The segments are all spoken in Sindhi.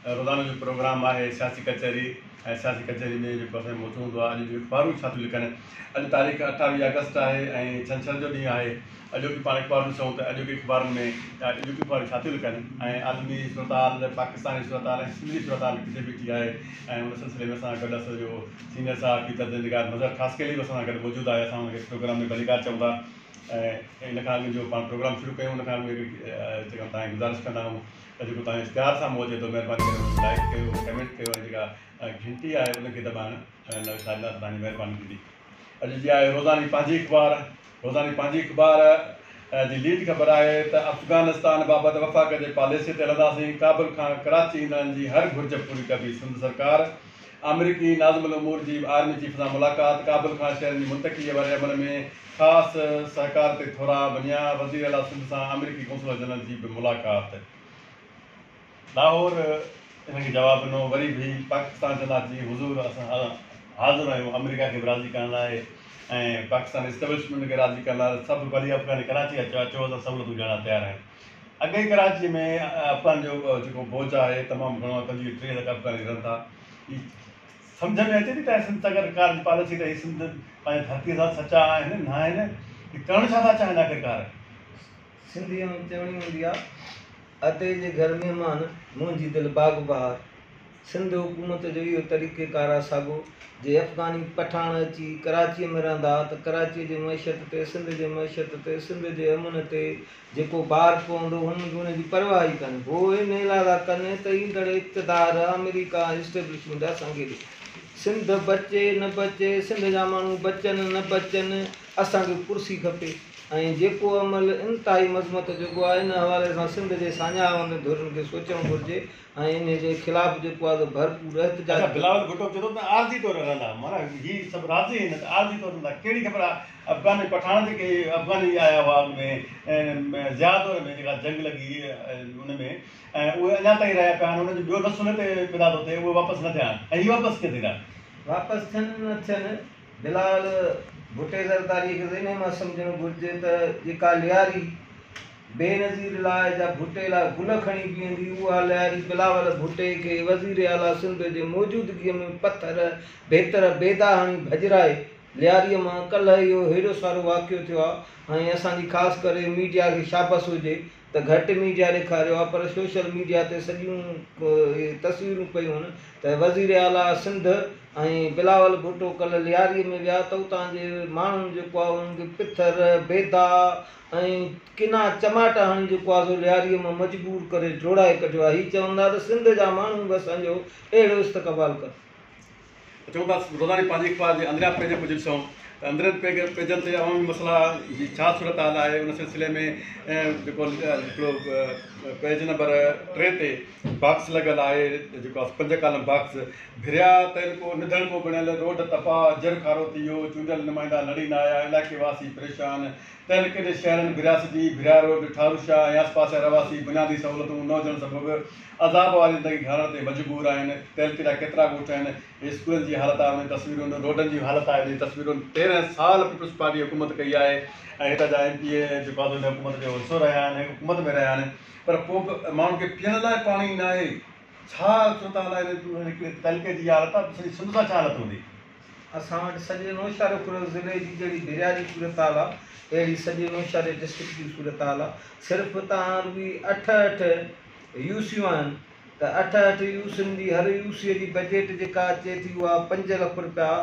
روزانو جو پروگرام آهي سياسي ڪچهري ۽ سياسي ڪچهري ۾ جيڪو اسان جو موضوع هوندو آهي اڄ جون اخبارون ڇا ٿيون لکن. اڄ تاريخ 28 آگسٽ آهي ۽ ڇنڇر جو ڏينهن آهي. اڄوڪي پاڻ اخبارون ڏسون ته اڄوڪي اخبارن ۾ يا اڄوڪي اخبارون ڇا ٿيون لکن ۽ عالمي صورتحال، پاڪستاني صورتحال ۽ سنڌ جي صورتحال ڪٿي بيٺي آهي ۽ ان سلسلي ۾ اسان سان گڏ اسان جو سينئر صحافي تجزئي نگار مظهر خاصخيلي به اسان سان گڏ موجود آهي. اسان ان کي پروگرام ۾ ڀليڪار چئون ٿا ۽ ان کان اڳ جو پاڻ پروگرام شروع ڪيون ان کان اڳ ۾ هڪڙي توهان کي گذارش ڪندا آهيون ته جيڪو توهان اشتهار سامهون اچي ٿو مهرباني ڪري ان کي لائيڪ ڪيو ڪمينٽ ڪيو ۽ جيڪا گهنٽي آهي ان کي دٻائڻ نه وساريندا ته توهان جي مهرباني ٿيندي. اڄ جي آهي روزاني پنهنجي اخبار روزاني پنهنجي اخبار جي ليڊ خبر آهي ته افغانستان بابت وفاق جي پاليسي تي هلنداسين، ڪابل کان ڪراچي ايندڙن جي هر گهرج پوري ڪبي، سنڌ سرڪار آمريڪي ناظم الامور جي آرمي چيف سان ملاقات، ڪابل کان شهرين جي منتقلي واري عمل ۾ خاص سهڪار تي ٿورا مڃيا، وزيراعليٰ سنڌ سان آمريڪي قونصلر جنرل جي به ملاقات. لاهور انهن کي جواب ڏنو، وري به پاڪستان چوندا جي حضور اسان حاضر آهيون آمريڪا کي به راضي ڪرڻ لاء ۽ پاڪستان اسٽيبلشمينٽ کي راضي ڪرڻ لاء سڀ ڀلي افغاني ڪراچي اچو اچو اسان سهولتون ڏيڻ لاء تيار آهيون. اڳ ئي ڪراچي ۾ افغان جو جيڪو بوجهه آهي تمام گهڻو آهي 25 30 لک افغاني رهن ٿا. سمجهه ۾ اچي ٿي ته سنڌ سرڪار جي پاليسي ته هي سنڌ پنهنجي ڌرتي سان سچا آهن نه آهن هي ڪرڻ ڇا ٿا چاهين آخرڪار. سنڌيء ۾ چوڻي هوندي آ، ادي جي گهر مهمان، منهنجي دل باغ بهار. سنڌ حڪومت جو اهو طريقيڪار آ ساڳو، جي افغاني پٺاڻ اچي ڪراچيء ۾ رهندا ته ڪراچيء جي معيشت تي، سنڌ جي معيشت تي، سنڌ جي امن تي جيڪو بار پوندو هنن کي ان جي پرواهه ئي ڪانهي. هو انهي لاء ٿا ڪن ته ايندڙ اقتدار آمريڪا ۽ اسٽيبلشمينٽ اسان کي ڏي. سنڌ بچي نه بچي، سنڌ جا ماڻهو بچن نه بچن، اسان کي ڪرسي کپي ۽ جيڪو عمل انتهائي مذمت جوڳو آهي ان حوالي سان سنڌ جي ساڃاهه وند ڌرين کي سوچڻ گهرجي ۽ انهي جي خلاف جيڪو آهي سو ڀرپور احتجاج اڇا بلاول ڀٽو به چئي ٿو ته عارضي طور رهندا معنيٰ هي سڀ راضي آهن ته عارضي طور رهندا ڪهڙي خبر آهي افغاني پٺاڻ جيڪي افغاني آيا هئا ان ۾ ضياء دور ۾ جيڪا جنگ لڳي ان ۾ ۽ اهي اڃا تائين رهيا پيا آهن انهن جو ٻيو نسل هتي پيدا ٿو ٿئي اهي واپس نه ٿيا آهن ۽ هي واپس ڪيئن ٿيندا. واپس ٿين نه ٿين بلاول ڀٽي زرداري کي ته انهي مان سمجهڻ گهرجي ته جيڪا لياري بينظير لاء جا ڀٽي لاء گل کڻي بيهندي اها لياري بلاول ڀٽي کي وزير اعليٰ سنڌ جي موجودگي ۾ پٿر ڀيتر بيدا هڻي ڀڄرائي لياريء مان ڪلهه اهو هيڏو سارو واقعو ٿيو آهي ۽ اسان جي خاص ڪري ميڊيا کي شابس هجي ته گهٽ ميڊيا ڏيکاريو آهي پر سوشل ميڊيا تي سڄيون اهي تصويرون پيون هن ته وزير اعليٰ سنڌ ۽ بلاول ڀٽو ڪلهه لياريء ۾ ويا ته اتان جي ماڻهن جيڪو آهي انهن کي پٿر، بيدا ۽ ڪنا چماٽا هڻي جيڪو آهي سو لياريء مان مجبور ڪري ڊوڙائي ڪڍيو آهي. هي چون ٿا ته سنڌ جا ماڻهو به اسان جو اهڙو استقبال ڪن. اچون ٿا روزاني پنهنجي اخبار جي اندريان پيج ڪجهه ڏسون ته اندرين پيجن تي عوامي مسئلا جي ڇا صورتحال آهي ان سلسلي ۾ جيڪو هڪڙو پيج نمبر 3 تي باڪس لڳل آهي جيڪو 5 ڪالم باڪس ڀريا تعلقو نڌڻڪو بڻيل روڊ تباهه جر کارو ٿي ويو چونڊيل نمائندا لڙي نه آيا علائقي واسي پريشان تعلقي جي شهرن ڀريا سٽي ڀريا روڊ ٺاروشاهه ۽ آس پاس جا رهواسي بنيادي سهولتون نه هجڻ سبب عذاب واري زندگي گهارڻ تي مجبور آهن، تعلقي جا ڪيترا ڳوٺ آهن، اسڪولن جي حالت آهي ان جي تصويرون، روڊن جي حالت آهي ان جي تصويرون، 13 سال پيپلز پارٽي حڪومت ڪئي آهي ۽ هتان جا ايم پي اي جيڪو آهي سو هن حڪومت جو حصو رهيا آهن، حڪومت ۾ رهيا آهن پر پوء به ماڻهن کي پيئڻ لاء پاڻي ناهي، ڇا صورتحال آهي هن هڪڙي تعلقي جي اها حالت آهي ته سڄي سنڌ سان ڇا حالت هوندي. اسان وٽ سڄي نوشهروفيروز ضلعي جي جهڙي ڀريا جي صورتحال آ اهڙي سڄي نوشهري ڊسٽرڪٽ جي صورتحال آ صرف تهان رڳي اٺ اٺ يوسيون آهن ته اٺ اٺ يوسين جي هر يوسيء جي بجيٽ جيڪا اچي ٿي اها 5 لک رپيا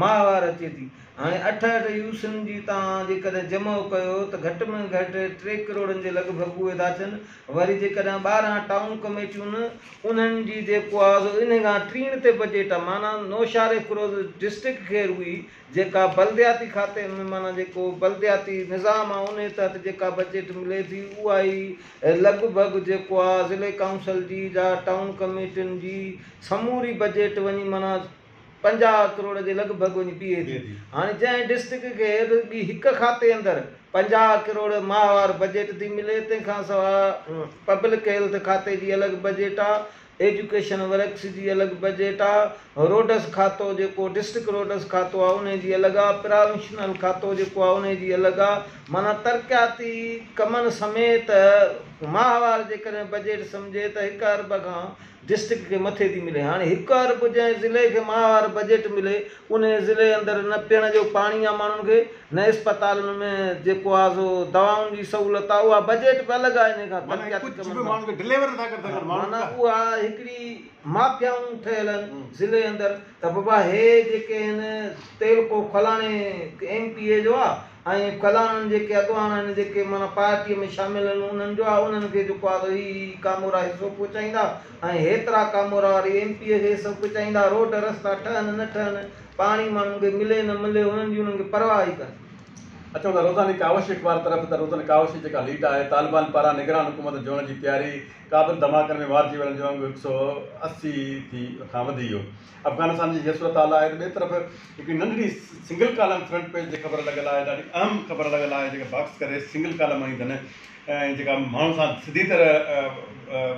ماهوار اچي ٿي. هاڻي اٺ اٺ يوسين جي توهان جيڪڏهن جمع ڪيو ته گهٽ ۾ گهٽ 3 ڪروڙن جي لڳ ڀڳ اهي ٿا اچن. وري جيڪڏهن 12 ٽائون ڪميٽيون انهن جي جيڪو آهي سو انهي کان ٽيڻ تي بجيٽ آهي معنيٰ نوشهريفروز ڊسٽرڪٽ کي رڳي جيڪا بلدياتي کاتي ۾ معنيٰ جيڪو بلدياتي نظام آ انهي تحت جيڪا بجيٽ ملي ٿي اها ئي لڳ ڀڳ جيڪو آ ضلعي ڪائونسل جي جا ٽائون ڪميٽين جي سموري بجيٽ وڃي معنيٰ 50 ڪروڙ جي لڳ ڀڳ وڃي بيهي ٿي. هاڻي جنهن ڊسٽرڪٽ کي رڳي هڪ کاتي اندر 50 ڪروڙ ماهوار بجيٽ ٿي ملي تنهن کان سواء پبلڪ هيلٿ کاتي جي الڳ بجيٽ آ ايجوڪيشن ورڪس جي الڳ بجيٽ آ، روڊس کاتو جيڪو ڊسٽرڪٽ روڊس کاتو آ انهي جي الڳ آ، پراونشنل کاتو جيڪو آ انهي جي الڳ آ، معنيٰ ترقياتي ڪمن سميت ماهوار جيڪڏهن بجيٽ سمجهي ته هڪ ارب کان ڊسٽرڪٽ کي مٿي ٿي ملي. هاڻي هڪ ارب جنهن ضلعي کي ماهوار بجيٽ ملي انهي ضلعي اندر نه پيئڻ جو پاڻي آ ماڻهن کي نه اسپتالن ۾ جيڪو آ سو دوائن جي سهولت آ اها بجيٽ به الڳ آ انهي کان ترقياتي ڪمن کان معنيٰ اها هڪڙي مافيائون ٺهيل آهن ضلعي اندر ته بابا هي جيڪي هن تعلقو فلاڻي ايم پي اي جو آ ۽ فلاڻن جيڪي اڳواڻ آهن جيڪي معنيٰ پارٽيء ۾ شامل آهن انهن جو آ انهن کي جيڪو آ سو هي هي ڪامورا حصو پهچائيندا ۽ هيترا ڪامورا وري ايم پي اي کي حصو پهچائيندا روڊ رستا ٺهن نه ٺهن پاڻي ماڻهن کي ملي نه ملي انهن جي انهن کي پرواهه ئي ڪانهي. اچون ٿا روزاني ڪاوش اخبار طرف ته روزاني ڪاوش جي جيڪا ليڊ آهي طالبان پاران نگران حڪومت جوڙڻ جي تياري ڪابل ڌماڪن ۾ مارجي ويلن جو انگ 180 ٿي کان وڌي ويو. افغانستان جي هيء صورتحال آهي ته ٻئي طرف هڪڙي ننڍڙي سنگل ڪالم فرنٽ پيج تي خبر لڳل آهي ڏاڍي اهم خبر لڳل آهي جيڪا باڪس ڪري سنگل ڪالم هنئي اٿن ۽ جيڪا ماڻهن سان سڌي طرح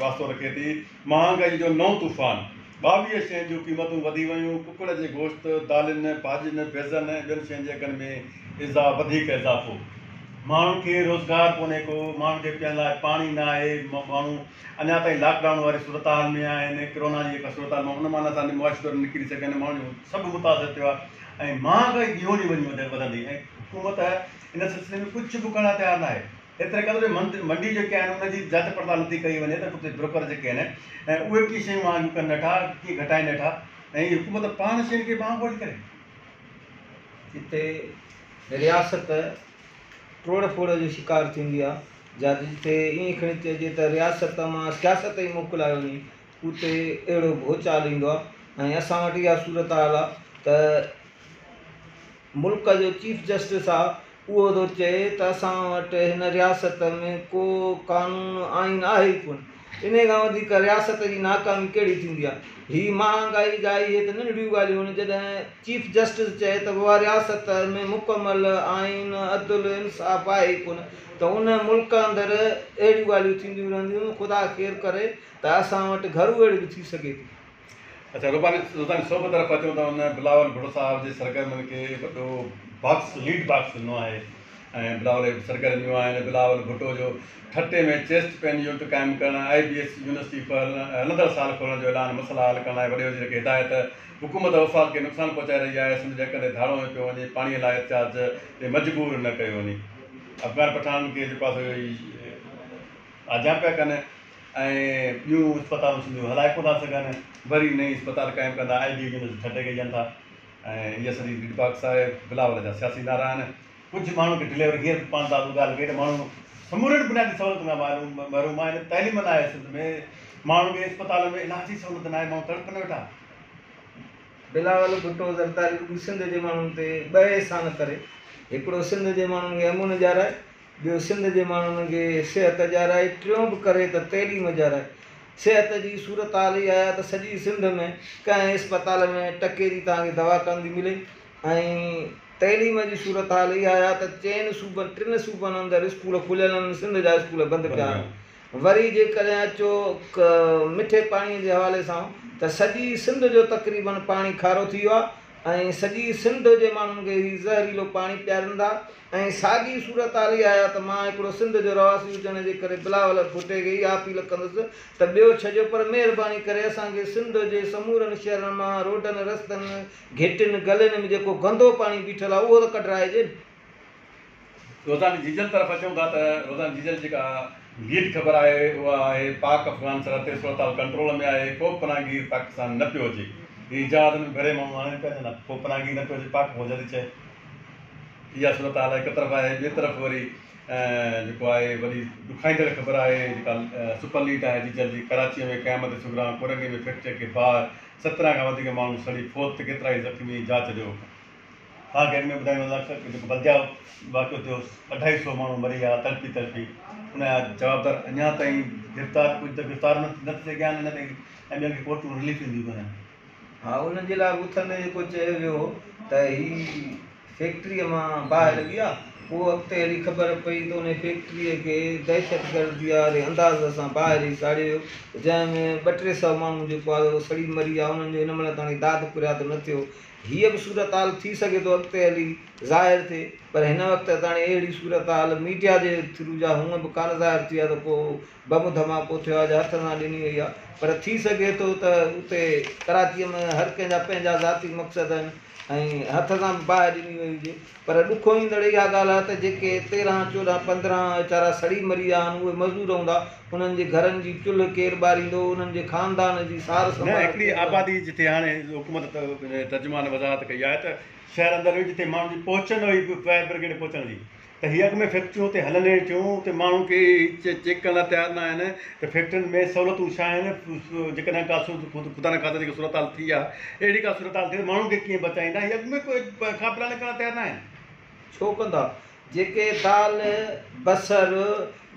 واسطو رکي ٿي مهانگائي جو نئون طوفان 22 شين جون قيمتون وڌي ويون ڪڪڙ جي گوشت دالين ڀاڄين بيضن ۽ ٻين شين جي اگهن ۾ وڌيڪ اضافو ماڻهن کي روزگار ڪونهي ڪو ماڻهن کي پيئڻ لاء پاڻي نه آهي ماڻهو اڃا تائين لاڪ ڊائون واري صورتحال ۾ آهن، ڪرونا جي جيڪا صورتحال مان ان مان نٿا معاشي طور نڪري سگهن، ماڻهن جو سڀ متاثر ٿيو آهي ۽ مهانگائي ڏينهون ڏينهن وڃي وڌندي ۽ حڪومت ان سلسلي ۾ ڪجهه به ڪرڻ لاء تيار ناهي. ايتري قدر جو منڊي جيڪي آهن ان جي جاچ پڙتال نٿي ڪئي وڃي ته اتي بروڪر جيڪي آهن ۽ اهي ڪيئن شيون مهانگيون ڪن ويٺا، ڪيئن گهٽائين ويٺا ۽ حڪومت پاڻ شين کي مهانگو ٿي ڪري. جتي رياست ٽوڙ ڦوڙ جو شڪار ٿيندي آهي، جا جتي ائين کڻي چئجي ته رياست مان سياست ئي موڪلائي وڃي اتي اهڙو ڀوچال ايندو آهي ۽ اسان وٽ اها صورتحال آهي ته ملڪ جو چيف جسٽس آهي اهو ٿو چئي ته اسان وٽ هن رياست ۾ ڪو قانون آئين آهي ئي ڪونه. انهيء کان وڌيڪ رياست جي ناڪامي ڪهڙي ٿيندي آهي؟ هي مهانگائي جا اهي ته ننڍڙيون ڳالهيون آهن، جڏهن چيف جسٽس چئي ته بابا رياست ۾ مڪمل آئين، عدل، انصاف آهي ئي ڪونه ته ان ملڪ اندر اهڙيون ڳالهيون ٿينديون رهنديون، خدا خير ڪري ته اسان وٽ گهرو ويڙهه به ٿي سگهي ٿي. اڇا روباني روزاني سوڀ طرف اچون ته ان بلاول ڀٽو صاحب جي سرگرمين کي وڏو باڪس ليڊ باڪس ڏنو آهي ۽ بلاول جون سرگرميون آهن بلاول ڀٽو جو ٺٽي ۾ چيسٽ پين يونٽ قائم ڪرڻ آء بي ايس يونيورسٽي هلندڙ سال کولڻ جو اعلان مسئلا حل ڪرڻ لاء وڏي وزير کي هدايت حڪومت وفاق کي نقصان پهچائي رهي آهي سنڌ جي حقن تي ڌاڙو هنيو پيو وڃي پاڻي لاء احتجاج تي مجبور نه ڪيو وڃي افغان پٺاڻن کي جيڪو آهي سو آجيان پيا ڪن ۽ ٻيون اسپتالون سنڌيون هلائي ڪونه ٿا سگهن، وري نئين اسپتال قائم ڪندا، آء بي يونيورسٽي ٺٽي کي ڏين ٿا ۽ اها سڄي ريڊ باڪس آهي، بلاول جا سياسي نعرا آهن، ڪجهه ماڻهن کي ڊليور هينئر به پاڻ تازو ڳالهه ڪئي ته ماڻهو سمورين بنيادي سهولتن کان محروم آهن، تعليم ناهي سنڌ ۾، ماڻهن کي اسپتالن ۾ علاج جي سهولت ناهي، ماڻهو تڙپن ويٺا. بلاول ڀٽو زرداري رڳو سنڌ جي ماڻهن تي ٻه احسان ڪري، هڪڙو سنڌ جي ماڻهن کي امن ڏيارائي، ٻيو سنڌ جي ماڻهن کي صحت ڏيارائي، ٽيون به ڪري ته تعليم ڏيارائي. صحت جي صورتحال اها آهي ته سڄي سنڌ ۾ ڪنهن اسپتال ۾ ٽڪي جي توهان کي دوا ڪانه ٿي ملي ۽ تعليم جي صورتحال اها آهي ته چئن صوبن ٽن صوبن اندر اسڪول کليل آهن سنڌ جا اسڪول بند پيا آهن. وري جيڪڏهن اچو مٺي پاڻي جي حوالي سان ته سڄي سنڌ جو تقريبن پاڻي کارو ٿي ويو آهي ۽ سڄي سنڌ جي ماڻهن کي هي زهريلو پاڻي پيارين ٿا ۽ ساڳي صورتحال اها آهي ته مان هڪڙو سنڌ جو رهواسي هجڻ جي ڪري بلاول ڀٽي کي اها اپيل ڪندس ته ٻيو ڇڏيو پر مهرباني ڪري اسان کي سنڌ جي سمورن شهرن مان روڊن رستن گهٽين گلين ۾ جيڪو گندو پاڻي بيٺل آهي اهو ته ڪڍرائجي نه. روزاني جيجل طرف اچون ٿا ته روزاني جيجل جيڪا ليڊ خبر آهي اها آهي پاڪ افغان سرحد تي صورتحال ڪنٽرول ۾ آهي ڪو به پناهگير پاڪستان نه پيو اچي هي جهازن ۾ ڀري ماڻهو آڻين پيا نه ڪو پناهگير نه پيو اچي پاڪ فوج ٿي چئي اها صورتحال هڪ طرف آهي ٻئي طرف وري جيڪو آهي وڏي ڏکائيندڙ خبر آهي جيڪا سپر ليڊ آهي جيجل جي ڪراچي ۾ قيامت صغريٰ ڪورنگي ۾ فيڪٽري کي باهه 17 کان وڌيڪ ماڻهو سڙي فوت ڪيترائي زخمي جاچ جو حڪم. توهان کي اڳ ۾ ٻڌائي وڃان ته جيڪو بلديا واقعو ٿيو اڍائي سو ماڻهو مري ويا تڙپي تڙپي ان جا جوابدار اڃا تائين گرفتار ڪجهه ته گرفتار نه ٿي سگهيا آهن اڃا تائين ۽ ٻين کي ڪورٽون رليف ڏينديون ڪونهن. ها ان جي لاء به اٿندي جيڪو چيو ويو هو ته هي فيڪٽريء مان باهه لڳي آ پوء اڳتي هلي خبر پئي ته ان فيڪٽريء کي دهشتگردي واري انداز سان باهه ڏئي ساڙيو ويو جنهن ۾ ٻه ٽي سئو ماڻهو جيڪو آهي اهو سڙي مري ويا انهن جو هن مهل تاڻي داد فرياد نه ٿيو. هيء به صورتحال ٿي سگهي ٿو اڳتي هلي ظاهر ٿئي پر هن وقت تاڻي اهڙي صورتحال ميڊيا جي ٿرو جا هونء به ڪانه ظاهر ٿي آهي ته ڪو بم ڌماڪو ٿيو آهي جا هٿ سان ڏني وئي آهي پر ٿي سگهي ٿو ته اتي ڪراچيء ۾ هر ڪنهن جا پنهنجا ذاتي مقصد آهن ۽ هٿ سان به باهه ڏني وئي هجي پر ڏکوئيندڙ اها ڳالهه آهي ته جيڪي 13 14 15 ويچارا سڙي مري ويا آهن اهي مزور هوندا انهن جي گهرن جي چلهه ڪير ٻاريندو انهن جي خاندان جي سار نه سنڀال هڪڙي ڪير لهندو. آبادي جتي هاڻي حڪومت ترجمان وضاحت ڪئي آهي ته شهر اندر هئي جتي ماڻهن جي پهچ نه هئي فائر برگيڊ پهچڻ جي ته هي اڳ ۾ فيڪٽريون اتي هلن ئي ٿيون اتي ماڻهو ڪي چيڪ ڪرڻ لاء تيار نه آهن ته فيڪٽرين ۾ سهولتون ڇا آهن جيڪڏهن ڪا خدا نه خاصه جيڪا صورتحال ٿي آهي اهڙي ڪا صورتحال ٿي ته ماڻهن کي ڪيئن بچائيندا هي اڳ ۾ ڪوئي ڪا پلاننگ ڪرڻ لاء تيار نه آهن. ڇو ڪندا جيڪي دال، بصر،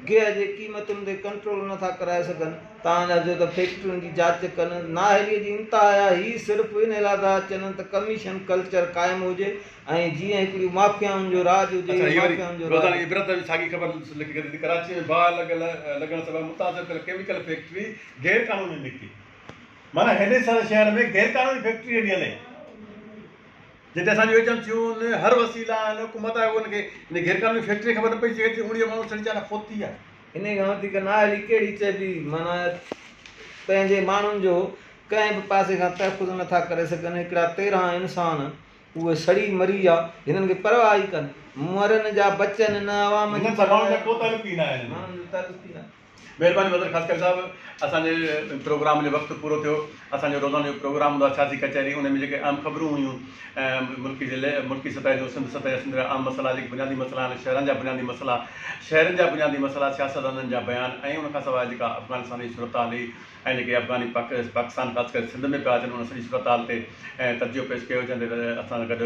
گيهه جي قيمتن تي ڪنٽرول نه ٿا ڪرائي سگهن، تان جا جو ته فيڪٽرين جي جاچ ڪن، نااهليء جي انتها آهي، هي صرف ان لاء ٿا اچن ته ڪميشن ڪلچر قائم هجي ۽ جيئن هڪڙيون مافيائن جو راڄ هجي، اڇا اهو هي وري مافيائن جو راڄ روزاني هجي. عبرت جي ساڳي خبر لکي ڪڍي ته ڪراچي ۾ باهه لڳل لڳڻ سبب متاثر ٿيل ڪيميڪل فيڪٽري غير قانوني نڪتي معنيٰ هيڏي ساري شهر ۾ غير قانوني فيڪٽري هيڏي هلي جتي اسان جون ايجنسيون آهن هر وسيلا آهن حڪومت آهي ان کي ان غير قانوني فيڪٽري خبر نه پئي سگهي ته 19 ماڻهو سڙي جانا فوت ٿي ويا. انهي کان وڌيڪ نااهلي ڪهڙي چئبي معنيٰ پنهنجي ماڻهن جو ڪنهن به پاسي کان تحفظ نه ٿا ڪري سگهن هڪڙا 13 انسان اهي سڙي مري ويا هنن کي پرواهه ئي ڪانهي مرن جا بچن نه عوام جي هنن سان ماڻهن جا ڪو تعلق ئي ناهي هنن ماڻهن جو تعلق ئي ناهي. مهرباني مظهر خاصخيلي صاحب اسان جي پروگرام جو وقت پورو ٿيو اسان جو روزانو جو پروگرام هوندو آهي سياسي ڪچهري ان ۾ جيڪي اهم خبرون هيون ملڪي ضلعي ملڪي سطح جون سنڌ سطح جا سنڌ جا اهم مسئلا جيڪي بنيادي مسئلا آهن شهرن جا بنيادي مسئلا شهرين جا بنيادي مسئلا سياستدانن جا بيان ۽ ان کان سواء جيڪا افغانستان جي صورتحال هئي ۽ جيڪي افغاني پاڪستان خاص ڪري سنڌ ۾ پيا اچن ان سڄي صورتحال تي تجزيو پيش ڪيو جنهن تي اسان سان گڏ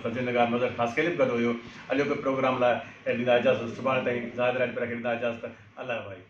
تجزيي نگار مظهر خاصخيلي به گڏ هيو اڄوڪي پروگرام لاء ڏيندا اجازت سڀاڻي تائين زاهد راڄپر کي ڏيندا اجازت الله ڀائي.